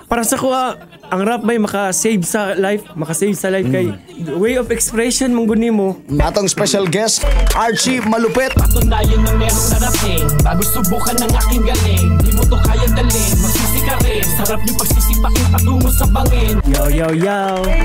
Para sa kuha, ang rap may maka-save sa life, maka-save sa life kay way of expression mong guni mo. Atong special guest, Archie Malupet. Patunayan na merong narating bago subukan ng aking galing. Di mo to kayang dalhin, magsisi ka rin. Sarap yung pagsisipakin patungo sa bangin. Yo, yo, yo.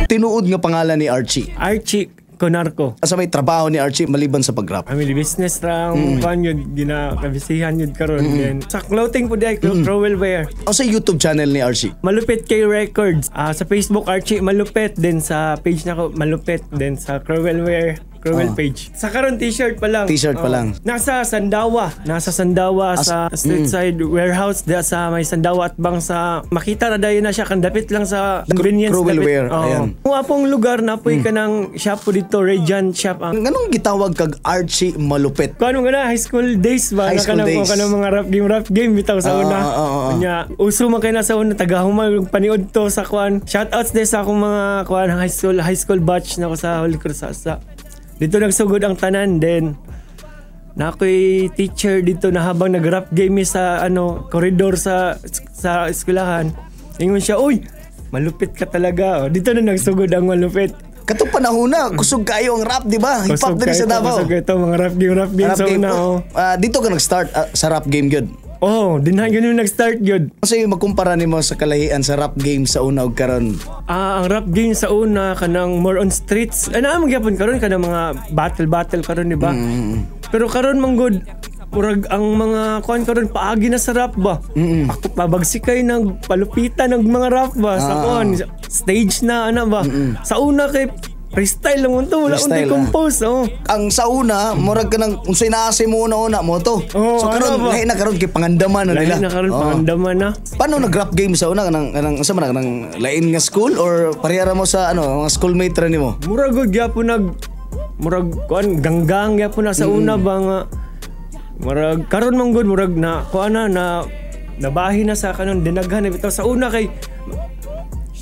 Tinuod nga pangalan ni Archie? Archie Conarco. Asa may trabaho ni Archie maliban sa pag-rap? Family business ra ang kuan yun, ginakabisihan yun karon. Then, sa clothing po di, Crowell Wear. O sa YouTube channel ni Archie? Malupit K Records. Ah, sa Facebook, Archie Malupet. Then sa page nako, Malupet. Then sa Crowell Wear, Crowell page. Sa karon, t-shirt pa lang. T-shirt pa Oh. lang. Nasa Sandawa. Nasa Sandawa sa street side warehouse da sa may Sandawa at bang sa makita ra dayon na siya kan dapit lang sa convenience Crowell dapit. Wear, Oo. ayan. Kung apong lugar na po'y kanang shop po dito, Radiant Shop ang Nganong gitawag kag Archie Malupet? Kung ano nga na, high school days ba? High school na days. Kanang mga rap game bitaw sa una. Oo. Unya, uso man kay na sa una, taga humal paniud to sa kuan. Shoutouts din sa akong mga kuan high school batch na ko sa Holy Cross sa. Dito nagsugod ang tanan then na ako'y teacher dito na habang nag-rap game mi sa ano koridor sa eskwelahan. Ingon siya, "Uy, malupit ka talaga." Oh, dito na nagsugod ang malupit. Katong panahon na, kusog kayo ang rap, di ba? Hip hop Kusog din sa kayo to, Davao. kusog kayo to, mga rap game Rap sa game. una. Oh. Ah, dito ka nag-start sa rap game gyud? Oh, dinha ganun nag-start yun. Kasi magkumpara nimo sa kalahian sa rap game sa una ug karon? Ah, ang rap game sa una kanang more on streets. Ay, naa man gyapon karon kanang mga battle battle karon, di ba? Pero karon man gud murag ang mga kuan karon paagi na sa rap ba. Ako pabagsikay ng palupitan ng mga rap ba sa kuan stage na ana ba. Sa una kay freestyle lang to, wala untay Freestyle, ah. compose, oh. Ang sa una, murag ka nang unsay naa sa mo una-una mo to. Oo, So karon ano ba? lahi na karon kay pangandaman na nila. Lahi na karon, Oo. pangandaman na. Paano nag-rap game sa una kanang kanang sa man kanang lain nga school or parehara mo sa ano mga schoolmate ra nimo? Murag gud gyapon nag murag kuan ganggang gyapon na sa una ba nga murag karon man gud murag na kuan na na nabahi na sa kanon dinaghan na bitaw. Sa una kay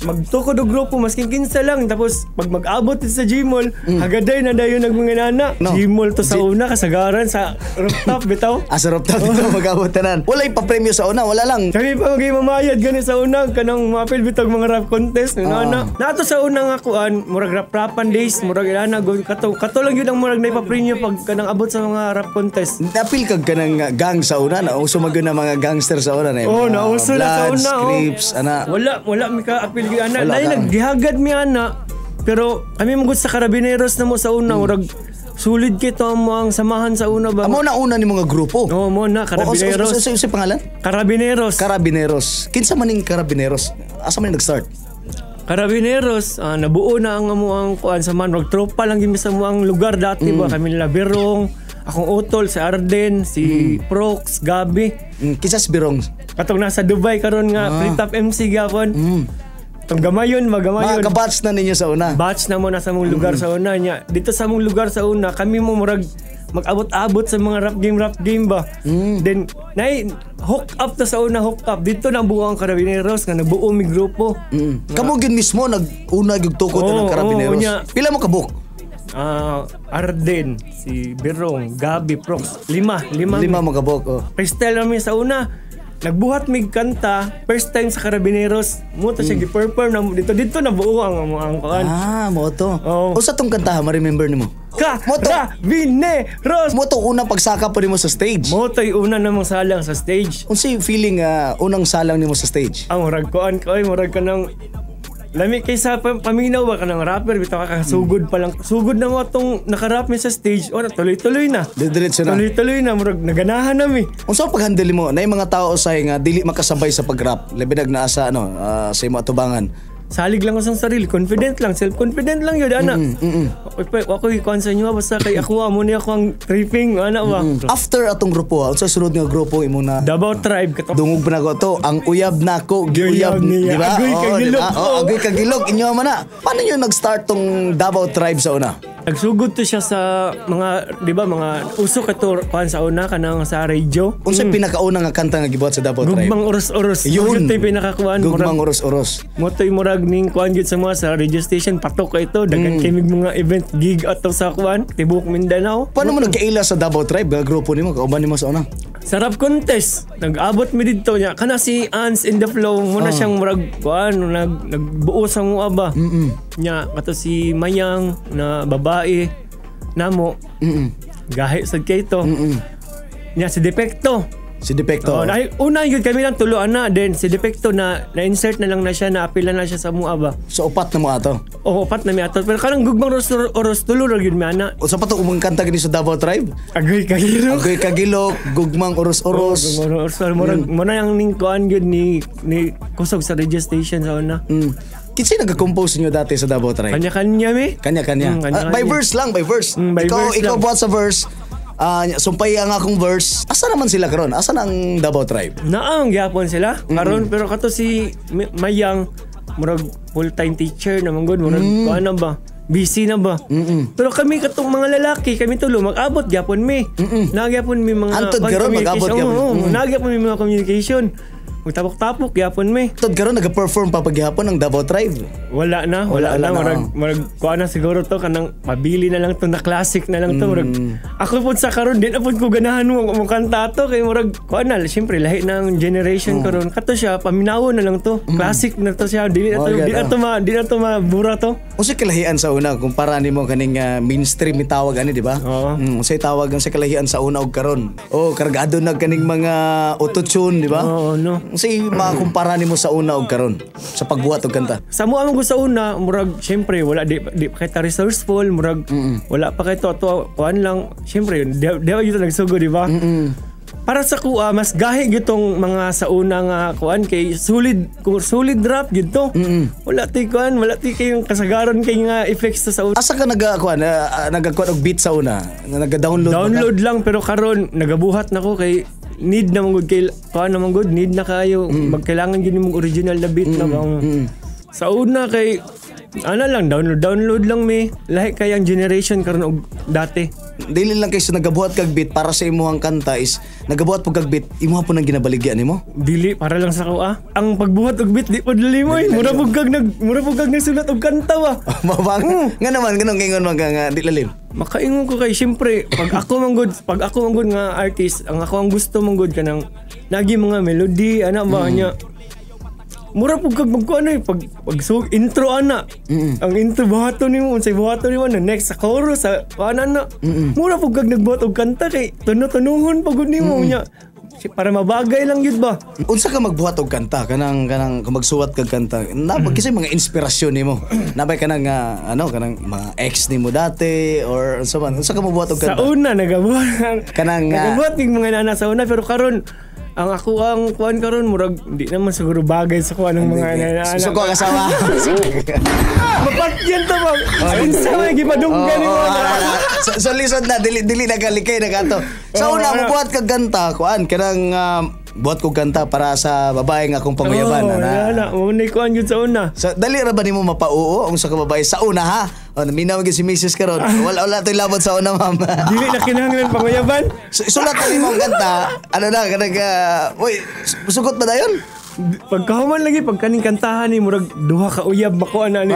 magtukod og grupo maskin kinsa lang, tapos pag mag-abot sa Gmall, hagaday na dayon nag mga nana. No. Gmall to sa una, kasagaran sa rooftop bitaw. Ah, sa rooftop dito mag-abot tanan. Walay pa premyo sa una, wala lang. Kami pa magay mamayad gani sa una kanang mapil bitog mga rap contest no na. Nato sa una nga kuan murag rap rapan days, murag ana go kato kato lang yun ang murag naipa-premyo pag kanang abot sa mga rap contest. Napil kag kanang gang sa una, nauso man gyud na mga gangster sa una na. Oh, mga nauso na sa Bloods, una, oh. Crips, ana. Wala wala mi ka apil gyud ana. Wala Dahil ka. Naggihagad mi ana. Pero kami mugod sa Carabineros na mo sa una, murag solid kito mo ang samahan sa una ba. Amo na una ni mga grupo. Oo, mo na Carabineros. Oo, sa pangalan? Carabineros. Carabineros. Kinsa man ning Carabineros? Asa man ning nag-start? Carabineros, nabuo na ang amo ang kuan sa man, murag tropa lang gimi sa mo ang lugar dati ba, kami nila Birong, akong utol si Arden, si Prox, Gabi. Kinsa si Birong? Katong nasa Dubai karon nga free top MC gyapon. Tong gamayon, magamayon. Mga kabatch na ninyo sa una. Batch na mo na sa mong lugar sa una niya. Dito sa mong lugar sa una, kami mo murag mag-abot-abot sa mga rap game ba. Then nay hook up to sa una, hook up. Dito na buo ang Carabineros nga nabuo mi grupo. Kamo gyud mismo nag-una gyud tukod ng Oo, Carabineros. oo, nya. Pila mo kabuk? Ah, Arden, si Birong, Gabi, Prox, lima, lima. Lima mo kabuk. Oh. Freestyle namin sa una. Nagbuhat mig kanta, first time sa Carabineros. Mo to siya gi-perform na dito dito na buo ang kuan. Ah, mo to. Oo. Usa tong kantaha ma-remember nimo? Mo to. Carabineros. Mo to unang pagsaka pa nimo sa stage. Mo to'y una namang salang sa stage. Unsay feeling unang salang nimo sa stage? Ang murag kuan ko ay murag ka ng lami kay sa paminaw ba ka ng rapper bitaw ka kasugod pa lang. Sugod na mo atong nakarap mi sa stage. O tuloy-tuloy na. Didiretso na. Tuloy-tuloy na, murag naganahan na mi. Unsa ang pag-handle mo? Nay mga tao usay nga dili makasabay sa pag-rap. Labi nag naa sa ano sa imo atubangan. Salig lang ko sa sarili, confident lang, self-confident lang yun, ana. Ako kuan sa inyo, basta kay ako, amo niya ako ang tripping, ana ba? After atong grupo, unsa sunod nga grupo imo na? Davao Tribe, kato. Dungog pa nako to, ang uyab nako, giuyab, Giuyab niya. di ba? Agoy Oo, kagilok. di ba? Oo, agoy kagilok, inyo man na. Paano nyo nag-start tong Davao Tribe sa una? Nagsugod to siya sa mga, di ba, mga uso kato kuan sa una kanang sa radio. Unsay pinakauna nga kanta nga gibuhat sa Davao Tribe? Gugmang Oros-Oros. Yun. Yun yung pinakakuan. Gugmang Oros-Oros. Motoy murag ning kuan gyud sa mga sa radio station, patok kay ito. Daghan kay mig mga event gig ato sa kuan tibuok Mindanao. Paano mo nagkaila sa Davao Tribe? Nga grupo nimo, kauban nimo sa una? Sa rap contest, nag-abot mi didto niya. Kana si Ans in the Flow, muna siyang murag kuan nagbuo sa mua ba. Nya kato si Mayang na babae namo. Gahi sad kay to. Nya si Defecto. Si Defecto. Oh, ay, una yun kami lang tulo ana, then si Defecto na na-insert na lang na siya, na-apila na siya sa mua ba. So upat na mo ato. Oo, upat na mi ato. Pero kanang Gugmang Oros, Oros tulo ra gyud mi ana. O sa pato umang kanta gini sa Davao Tribe? Agoy Kagilok. Agoy Kagilok, Gugmang Oros-Oros. Gugmang Oros, Oros. Murag mo na yung ning kuan gyud ni kusog sa radio station sa una. Kinsa nag-compose niyo dati sa Davao Tribe? Kanya-kanya mi. Kanya-kanya. Kanya-kanya. Ah, by verse lang, by verse. By ikaw, verse ikaw lang. buhat sa verse. Ah, sumpay ang akong verse. Asa naman sila karon? Asa na ang Davao Tribe? Naang gyapon sila karon, pero kato si Mayang murag full-time teacher naman gud, murag kuan na ba? Busy na ba? Pero kami katong mga lalaki, kami tulo mag-abot gyapon mi. Nagyapon mi mga Antod kuan, karon, mag-abot communication. gyapon. Oo, nagyapon mi mga communication. Magtapok-tapok gyapon mi. Tod karon nag-perform pa paghapon ang Davao Tribe. Wala na, wala, Wala na. na, Murag, oh. murag, kuha na siguro to, kanang pabili na lang to, na classic na lang to. Murag, ako po sa karon, di na po ko ganahan mo kanta to. Kay murag, kuha na, siyempre, lahi ng generation karon. Kato siya, paminawo na lang to. Classic na to siya. Dili na to, Oh, di na ganda. to, di na to mabura to. Unsay kalahian sa una kumpara nimo kaning mainstream ni tawag ani, di ba? Oo. Unsay tawag ang sa kalahian sa una og karon? Oh, kargado na kaning mga auto-tune, di ba? Oo, no. Unsay makumpara nimo sa una og karon sa pagbuhat og kanta? Sa mo ang sa una, murag syempre wala di pa kita resourceful, murag wala pa kay to kuan lang. Syempre di ba yun nagsugod, di ba? Para sa kuha, mas gahi gitong mga sa una nga kuan kay solid, kung solid rap gyud to. Wala ti kuan, wala ti kayong kasagaran kay nga effects to sa una. Asa ka nagakuan nagakuan og beat sa una? Naga-download ba ka? Download lang, pero karon nagabuhat na ko kay need na man gud kay kuan na man gud, need na kayo magkailangan gyud nimong original na beat na bang. Sa una kay ana lang, download download lang mi. Lahi kay ang generation karon og dati. Dili lang kaysa nagabuhat kag beat para sa imuhang kanta is nagabuhat po kag beat imuha po nang ginabaligya nimo. Dili para lang sa kuha. Ang pagbuhat og beat di pod dali mo eh. Mura pud kag nagsulat og kanta ba. Mabang nga naman ganun ingon man ka nga di lalim. Makaingon ko kay syempre pag ako man gud nga artist, ang ako ang gusto man gud kanang nagi mga melody ana ba niya. Mura pud kag magkuan eh pag so, intro ana. Ang intro buhaton nimo, unsay buhaton nimo na next sa chorus sa kuan ana. Mura pud kag nagbuhat og kanta kay tuno-tunuhon pa gud nimo nya. Para mabagay lang yun ba? Unsa ka magbuhat og kanta kanang kanang kung magsuwat kag kanta nabag kasi mga inspirasyon nimo nabay kanang ano kanang mga ex nimo dati or unsa man, unsa ka magbuhat og Sa kanta? una nagabuhat. Kanang, nagabuhat yung mga nana sa una, pero karon ang ako ang kuan karon murag di naman siguro bagay sa kuan ng mga nana. Suko ka kasama. Mapatyan to ba? Unsa may gipadunggan nimo? So lisod na dili dili na kalikay na kato. Sa Oo, una ano. mo buhat kag kanta kuan kanang buhat kog kanta para sa babae nga akong panguyaban Oo, ana. ana, mo na kuan yun sa una. So dali ra ba nimo mapauo ang sa ka babae sa una ha? O naminaw gyud si Mrs. karon. Wala wala toy labot sa una, ma'am. Dili na kinahanglan panguyaban. So, sulat na nimo ang kanta. Ano na kanang uy, sugot ba dayon? Pagkahuman lagi pag kaning kantahan ni murag duha ka uyab makuha na ni.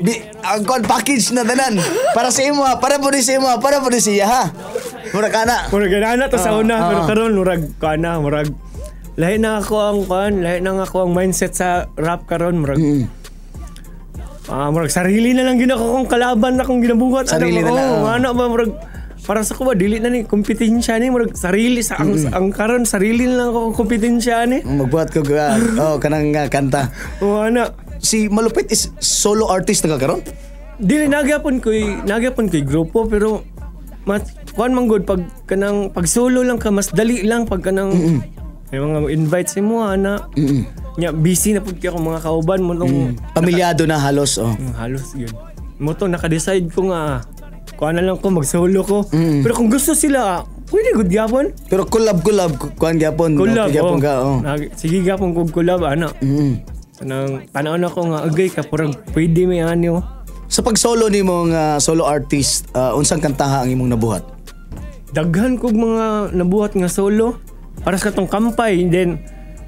Di, ang kon package na tanan. Para sa imo, ha? Para po ni sa imo, ha? Para po ni siya ha. Mura ka na. Murag ana to sa una, pero karon murag kana murag lahi na ako ang kuan, lahi na ako ang mindset sa rap karon murag. Murag sarili na lang gina ko kung kalaban na akong ginabuhat. Sarili ano, na lang, oo, oh. ano ba murag para sa ko ba dili na ni kompetensya ni murag sarili sa ang karon sarili na lang ako kung kompetensya ni. Magbuhat ko oh kanang kanta. Oo, ana. Si Malupit is solo artist na ka karon? Dili nagyapon ko'y grupo, pero mas kuan man gud pag kanang pag solo lang ka, mas dali lang pag kanang may mga invite sa imo ana. Nya busy na pud kay ako mga kauban mo tong Pamilyado na halos oh. Halos yun. Mo to naka-decide ko nga kuan na lang ko mag-solo ko. Pero kung gusto sila, pwede gud gyapon. Pero collab collab kuan gyapon. Collab, Okay, gyapon oh. ka oh. Sige gyapon kog collab ana. Kanang tanaw na ko nga agay ka purag pwede may ano. Sa pag-solo nimo nga solo artist, unsang kantaha ang imong nabuhat? Daghan kog mga nabuhat nga solo. Para sa katong Kampay, then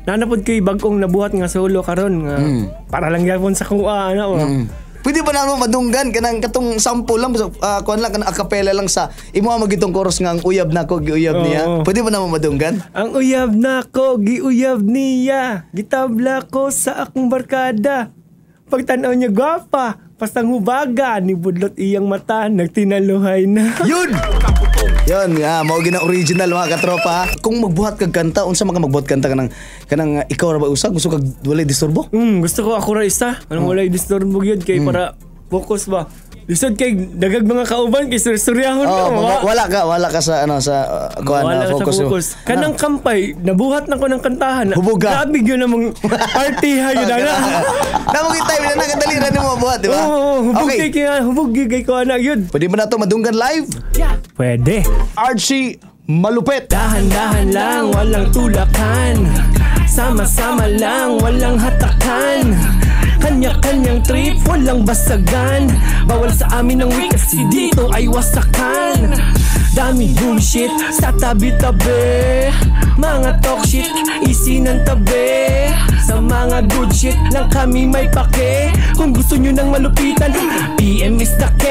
nanapod kay bag-ong nabuhat nga solo karon nga para lang gyapon sa kuha ana ba. Pwede ba namo madunggan kanang katong sample lang, kuan lang, kanang acapella lang sa imo ang magitong chorus nga "Ang uyab nako giuyab niya"? Oo. Pwede ba namo madunggan? Ang uyab nako, giuyab niya. Gitabla ko sa akong barkada. Pagtanaw niya gwapa, pastang hubaga, ni budlot iyang mata, nagtinaluhay na. Yun! Yun, mao gina original, mga katropa. Kung magbuhat kag kanta, unsa man ka magbuhat kanta, kanang kanang ikaw ra ba usa, gusto kag walay disturbo? Gusto ko ako ra isa. Anong walay disturbo gyud kay para focus ba. Lisod kay dagag mga kauban kay sursuryahon Oh, ka. wala ka sa ano sa kuan Wala ka sa focus mo. focus. Kanang Kampay, nabuhat na ko ng kantahan. Hubog ka. Grabe gyud namang party ha yun ana. Namo gyud time na nakadali ra nimo buhat, di ba? Oo, hubog Okay. kay kaya hubog gyud kay ko ana gyud. Pwede ba na to madunggan live? Pwede. Archie Malupet. Dahan-dahan lang, walang tulakan. Sama-sama lang, walang hatakan. Kanya-kanyang trip, walang basagan. Bawal sa amin ang weak kasi dito ay wasakan. Dami bullshit sa tabi-tabi. Mga talk shit, isi ng tabi. Sa mga good shit lang kami may pake. Kung gusto nyo ng malupitan, PM is the K.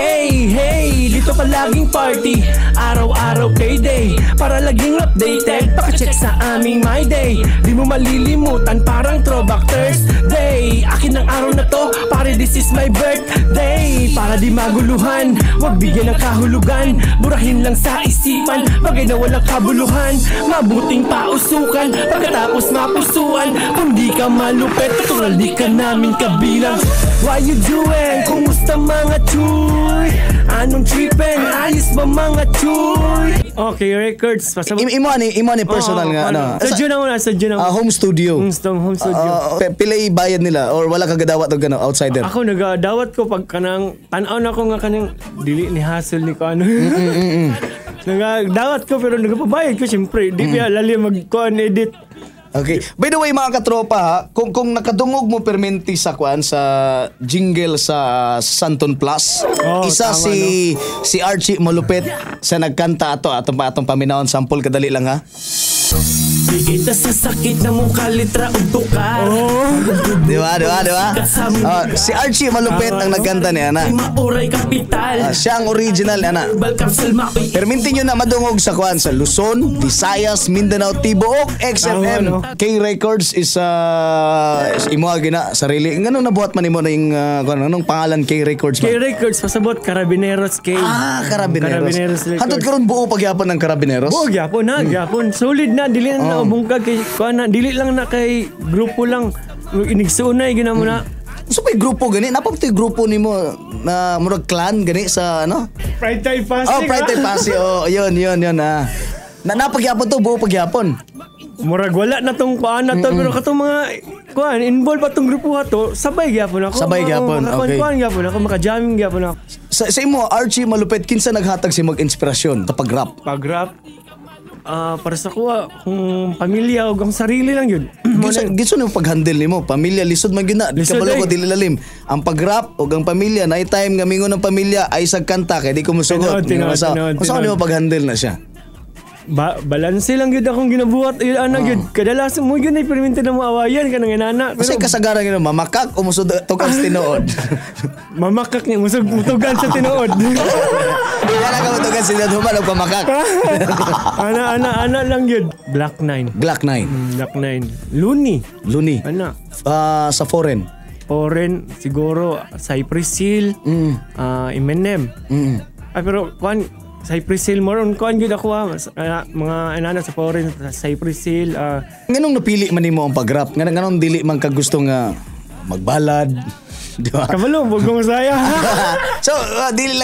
Hey, dito palaging party, araw-araw payday. Para laging updated, pakicheck sa aming my day. Di mo malilimutan, parang throwback Thursday. Akin ang araw na to, pare, this is my birthday. Para di maguluhan, wag bigyan ng kahulugan. Burahin lang sa isipan, bagay na walang kabuluhan. Mabuting pausukan, pagkatapos mapusuan. Kung di ka malupet, natural di ka namin kabilang. What you doing? Kumusta, mga chuy? Anong trippin'? Ayos ba, mga chuy? Okay, Records. Pasabot. Imo ani personal Oo, nga ano. Studio na muna, studio na. Home studio. Home studio. Pila bayad nila or wala ka gadawat og ano, outsider? Ako nagadawat ko pag kanang tan-aw na ko nga kanang dili ni hassle ni ko ano. Nagadawat ko pero nagapabayad ko syempre. Di pa lali mag kuan edit. Okay. By the way, mga katropa ha, kung nakadungog mo perminti sa kuan sa jingle sa Santon Plus, Oh, isa tama, si si Archie Malupet sa nagkanta ato atong pa atong paminawon, sample kadali lang ha. Di kita sa sakit na mukha litra ug tukar. Oh. Di ba? Di ba? Di ba? Ah, si Archie Malupet ang nagkanta niya na. Ay mauray kapital. Ah, siya ang original ana. Herbal capsule maoy Perminti nyo na madungog sa kuan sa Luzon, Visayas, Mindanao, Tibuok, XFM. Tama, no? K Records is imo gina sarili. Ngano nabuhat man nimo na yung kuan, anong pangalan K Records K man? Records, pasabot Carabineros K. Ah, Carabineros. Carabineros Records. Hantod karon buo pagyapon ng Carabineros. Buo gyapon na, gyapon. Solid na, dili na na bungkag kay kuan na, dili lang na kay grupo lang. Inigsuonay gina mo na. So may grupo gani, napabtoy grupo nimo na murag clan gani sa ano? Pride Time Pasig. Oh, Pride Time Pasig. Oh, yun, yun, yun ah. Na napagyapon to, buo pagyapon. Murag wala na tong kuan na to, pero katong mga kuan involved pa tong grupo ha to, sabay gyapon ako. Sabay gyapon, okay. Kuan gyapon ako, maka-jamming gyapon ako. Sa imo, Archie Malupet, kinsa naghatag sa imong inspirasyon sa pag-rap? Pag-rap, para sa kuha, kung pamilya o ang sarili lang yun. Ginsa nimo pag-handle nimo? Pamilya lisod man gyud na. Lisod, Kabalo ko eh. dili lalim. Ang pag-rap ug ang pamilya, na time nga mingon ng pamilya ay sa kanta kay di ko musugot. Tinuod, tinuod, tinuod, Unsa tinuod. nimo pag-handle na siya? Balanse lang yun akong ginabuhat. Yun, ana yun. Kadalasan mo yun ay perminti na mo awayan ka ng inana. Kasi Pero kasagaran gyud mamakak o musud tugang sa tinuod. Mamakak niya, musog mutugan sa tinuod. Wala ka mutugan sa tinuod human og pamakak. Ana, ana, ana lang yun. Black Nine. Black Nine, Black Nine. Looney. Luni. Ana. Ah, sa foreign. Foreign, siguro, Cypress Hill, Eminem. Ay, pero, kuan, Cypress Hill, more on kuan yun ako ha. Mga inana sa foreign, Cypress Hill, Nganong napili man nimo ang pag-rap? Nganong dili man ka gusto nga magbalad, di ba? Kabalo, wag kong saya. So, dili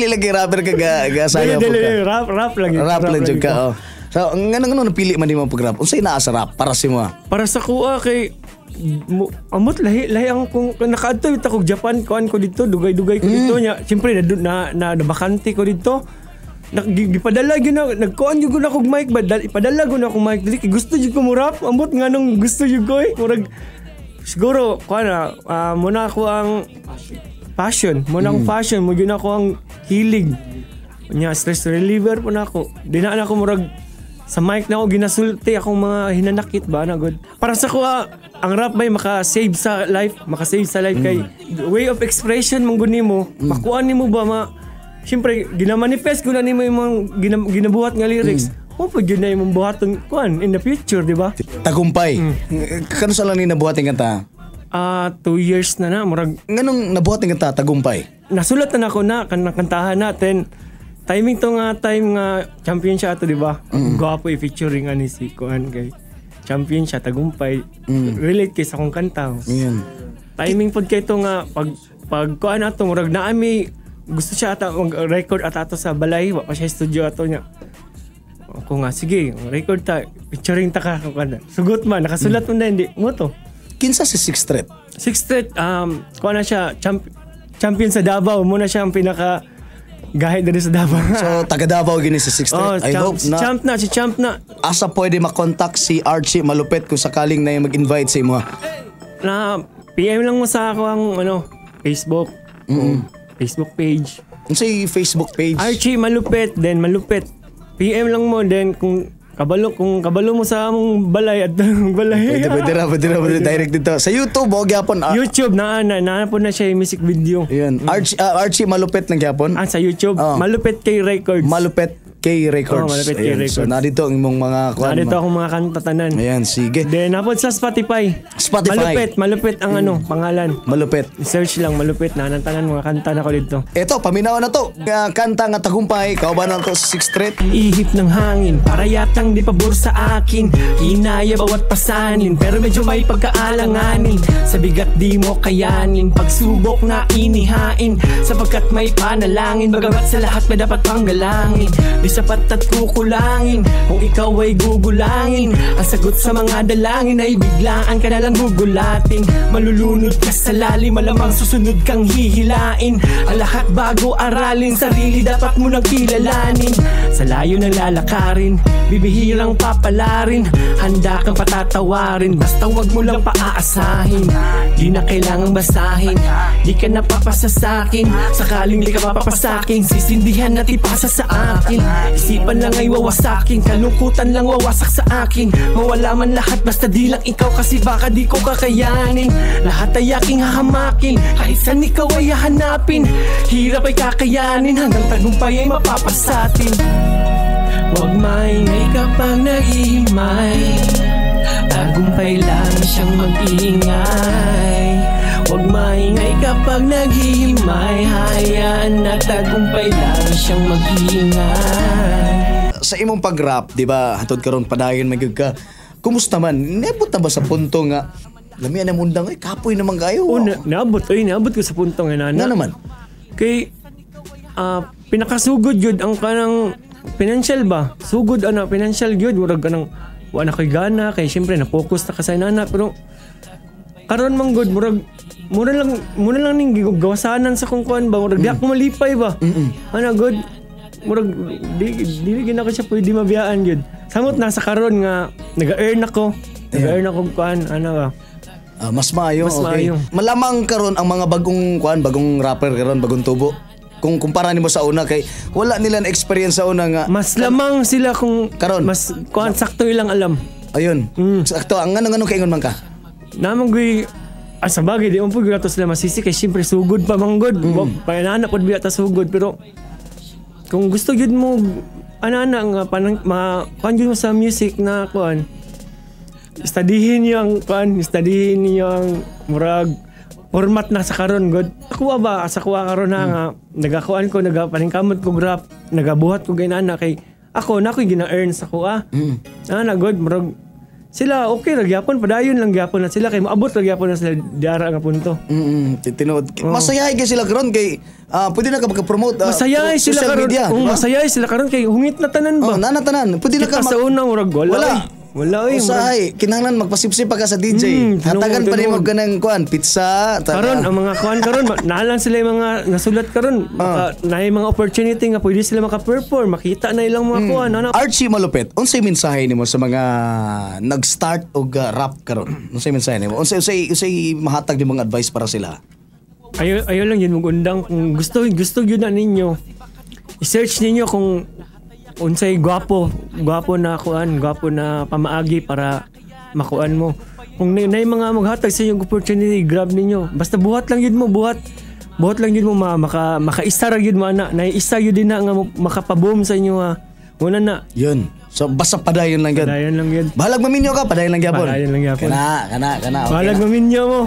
lagi rapper ka ga sayaw Dili, po dili, ka. rap, rap lang yun. Rap lang jud ka. ko. Oh. So, nganong napili man nimo ang pag-rap? Unsay naa sa rap para sa imo? Para sa kuha kay mo, amot lahi lahi ang kung nakaadto bitaw kog Japan, kuan ko dito, dugay-dugay ko dito nya. Siyempre na na, na bakante ko dito. Gipadala gyud na, nagkuan gyud ko na kog mic ba, ipadala gyud na akong mic dili kay gusto gyud ko mo rap. Ambot nganong gusto gyud ko eh. Murag siguro kuan na, muna ako ang passion. Mo na akong passion, mo gyud ako ang hilig. Nya stress reliever po na ako. Di na ako murag sa mic na ako ginasulti akong mga hinanakit ba na good. Para sa kuha, ang rap bay maka-save sa life, maka-save sa life kay way of expression man gud nimo, makuha nimo ba ma. Siyempre, gina-manifest ko na nimo yung mga ginabuhat nga lyrics. Mo pud yun na imong buhaton kuan in the future, di ba? Tagumpay. Kano sa lang ni nabuhat yung kanta? Ah, 2 years na na, murag Nganong nabuhat yung kanta Tagumpay? Nasulat na nako na kan kantahan natin. Timing to nga time nga champion siya ato, di ba? Gwapo i-featuring ani si kuan kay champion siya Tagumpay. Relate kay sa akong kanta. Ayan. Timing pod kay to nga pag pag kuan ato murag naami gusto siya ata mag-record ata ato sa balay, wa pa siya studio ato niya. Ako nga sige, record ta, featuring ta ka kung kana. Sugot man, nakasulat mo na hindi mo to. Kinsa si Sixth Street? Sixth Street, kuha na siya, champion sa Davao. Muna siya ang pinaka gahit diri sa Davao. So taga Davao gini si Sixth Oh, Street. I champ, hope si na champ na, si champ na. Asa pwede makontak si Archie Malupet kung sakaling na mag-invite sa imo? Na PM lang mo sa ako ang ano, Facebook. Facebook page. Unsay Facebook page? Archie Malupet, then Malupet. PM lang mo then kung kabalo mo sa among balay at balay. Pwede, pwede ra, pwede ra, pwede direct dito. Sa YouTube, o gyapon. Ah, YouTube na na na po na siya yung music video. Ayun. Archie, Archie Malupet lang gyapon. Ah, sa YouTube, Oh. Malupet K Records. Malupet K Records. Oh, Malupet K Ayun. Records. So, narito ang imong mga kuan. Narito akong mga kanta tanan. Ayan, sige. Then napod sa Spotify. Spotify. Malupet, Malupet ang ano, pangalan. Malupet. Search lang Malupet na tanan mga kanta na ko dito. Ito, paminaw na to. Nga kanta nga Tagumpay, kauban na to sa Sixth Street. Ihip ng hangin, para yatang di pabor sa akin. Kinaya bawat pasanin, pero medyo may pagkaalanganin. Sa bigat di mo kayanin, pagsubok na inihain. Sapagkat may panalangin, bagamat sa lahat may dapat panggalangin. Di sapat at kukulangin, kung ikaw ay gugulangin. Ang sagot sa mga dalangin ay biglaan ka na lang gugulatin. Malulunod ka sa lalim, malamang susunod kang hihilain. Ang lahat bago aralin, sarili dapat mo nang kilalanin. Sa layo ng lalakarin, bibihirang papalarin. Handa kang patatawarin, basta wag mo lang paaasahin. Di na kailangang basahin, di ka napapasa sa'kin. Sakaling di ka mapapasakin, sisindihan at ipasa sa akin. Isipan lang ay wawasakin, kalungkutan lang wawasak sa akin. Mawala man lahat basta di lang ikaw kasi baka di ko kakayanin. Lahat ay aking hahamakin, kahit saan ikaw ay hahanapin. Hirap ay kakayanin, hanggang tagumpay ay mapapasatin. Huwag maingay kapag naghihimay, tagumpay lang siyang mag-iingay. Huwag maingay kapag naghihimay, hayaan na tagumpay lang siyang mag-iingay. Sa imong pag-rap, di ba, hantod karon padayon man gyud ka. Kumusta man? Niabot na ba sa punto nga lamian na mundang ay kapoy naman kayo? Oh, na, naabot oy, naabot ko sa punto nga nana. Nga naman. Kay pinakasugod yun ang kanang financial ba? Sugod ana financial gyud murag kanang wa na koy gana kay syempre na focus na ka sa inana, pero karon man gud murag mura lang ning gawasanan sa kung kuan ba, murag di ako malipay ba. Ana gud murag di di gid ako siya pwede mabiyaan gyud. Samot nasa karon nga naga-earn ako kuan ana ba. Ah, mas maayo, Mas okay. maayo. Malamang karon ang mga bagong kuan, bagong rapper karon, bagong tubo. Kung kumpara nimo sa una kay wala nila na experience sa una nga Mas lamang sila kung Karon. Mas kuan sakto ilang alam. Ayun. Sakto ang ngano kaingon man ka. Namang guy sa bagay di man po gyud ato sila masisi kay syempre sugod pa man gud. Mm. Painana pod biya ta sugod, pero kung gusto gyud mo ana-ana nga panang ma kuan gyud mo sa music na kuan, studyhin niyo ang kuan, studyhin niyo ang murag format na sa karon god. Ako ba sa kuha karon na nga nagakuan ko, nagapaningkamot ko rap, nagabuhat ko ginana kay ako na ako'y gina-earn sa kuha. Ana god murag sila okay ra gyapon, padayon lang gyapon na sila kay moabot ra gyapon na sila diara nga punto. Tinuod. Masayahay kay sila karon kay pwede na ka maka-promote Masayay through sila social karon. media, Oh, di ba? masayay sila karon kay hungit na tanan ba. Oh, nana tanan. Pwede na ka Kita sa una murag wala. Wala. Oy. Wala oy. Usahay, kinahanglan magpasipsip pa ka sa DJ. Tinuod, Hatagan pa nimo tinuod. kanang kuan, pizza. Karon ang mga kuan karon naalan sila yung mga nasulat karon, maka, naay mga opportunity nga pwede sila maka-perform, makita na ilang mga kuan ana. Archie Malupet, unsay mensahe nimo sa mga nag-start og rap karon? Unsay mensahe nimo? Unsay mahatag nimong advice para sila? Ayo ayo lang yun magundang kung gusto gusto yun na ninyo. I-search ninyo kung unsay gwapo, gwapo na kuan, gwapo na pamaagi para makuan mo. Kung na mga maghatag sa inyong opportunity, grab ninyo. Basta buhat lang yun mo, buhat. Buhat lang yun mo ma, makaisa ra yun mo ana. Naisa yun din na nga makapaboom sa inyo ha. Una na. Yun. So basta padayon lang gyud. Padayon lang yun. Bahalag maminyo ka, padayon lang gyapon. Padayon lang gyapon. Kana, kana, kana. Okay Bahalag na. maminyo mo.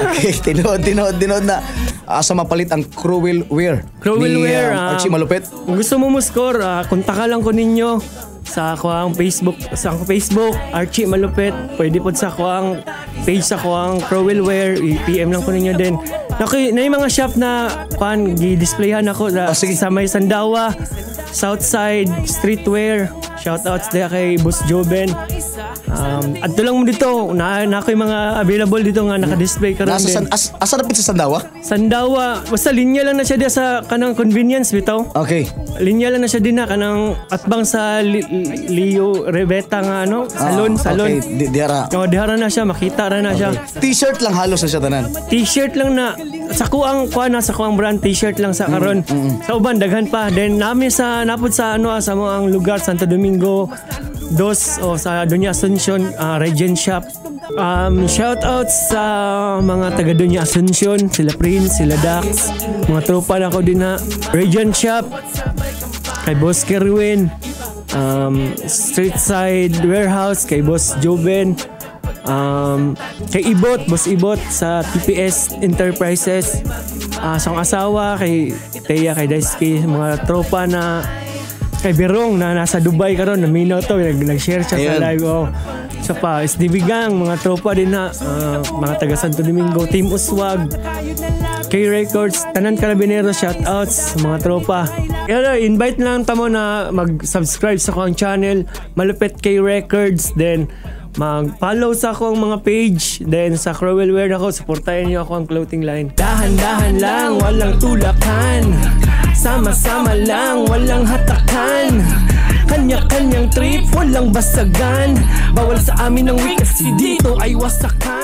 Okay, tinuod, tinuod, tinuod na. Asa mapalit ang Cruel Wear Cruel ni, Wear, Archie Malupit. Kung gusto mo mo score, kontak lang ko ninyo sa akoang Facebook, sa akong Facebook, Archie Malupit. Pwede po sa akoang page sa akoang Crowell Wear, i-PM lang ko ninyo din. Naku, na yung mga shop na kuan gi-displayhan ako sa, Oh, sige. sa may Sandawa, Southside Streetwear. Shoutouts diya kay Boss Joben. Adto lang mo dito, na ako yung mga available dito nga naka-display karon Nasa din. san, asa napit sa Sandawa? Sandawa, basta linya lang na siya diya sa kanang convenience bitaw. Okay. Linya lang na siya din na kanang atbang sa Leo Rebeta nga ano, salon, Ah, salon. Okay, di, diara. Oh, dihara na siya, makita ra na siya. T-shirt lang halos na siya tanan. T-shirt lang na sa kuang kuan na sa kuang brand t-shirt lang sa karon. Sa uban daghan pa. Then nami sa napod sa ano sa mo ang lugar Santo Domingo Dos o sa Doña Asuncion Regent Shop. Shout out sa mga taga Doña Asuncion, sila Prince, sila Dax, mga tropa na ko din na Regent Shop, kay Boss Kerwin, Street Side Warehouse, kay Boss Joven, kay Ibot, Boss Ibot sa TPS Enterprises, sa akong asawa, kay Thea, kay Daisuke, mga tropa na kay Birong na nasa Dubai karon, naminaw to, nag-share siya sa Ayun. live. Oh. Sa pa, SDB Gang, mga tropa din na, mga taga Santo Domingo, Team Uswag, K Records, Tanan Carabinero, shoutouts, mga tropa. Kaya invite lang tamo na mag-subscribe sa akong channel, Malupit K Records, then mag-follow sa akong mga page, then sa Crowell Wear ako, suportahin niyo ako ang clothing line. Dahan-dahan lang, walang tulakan. Sama-sama lang, walang hatakan. Kanya-kanyang trip, walang basagan. Bawal sa amin ang weak kasi dito ay wasakan.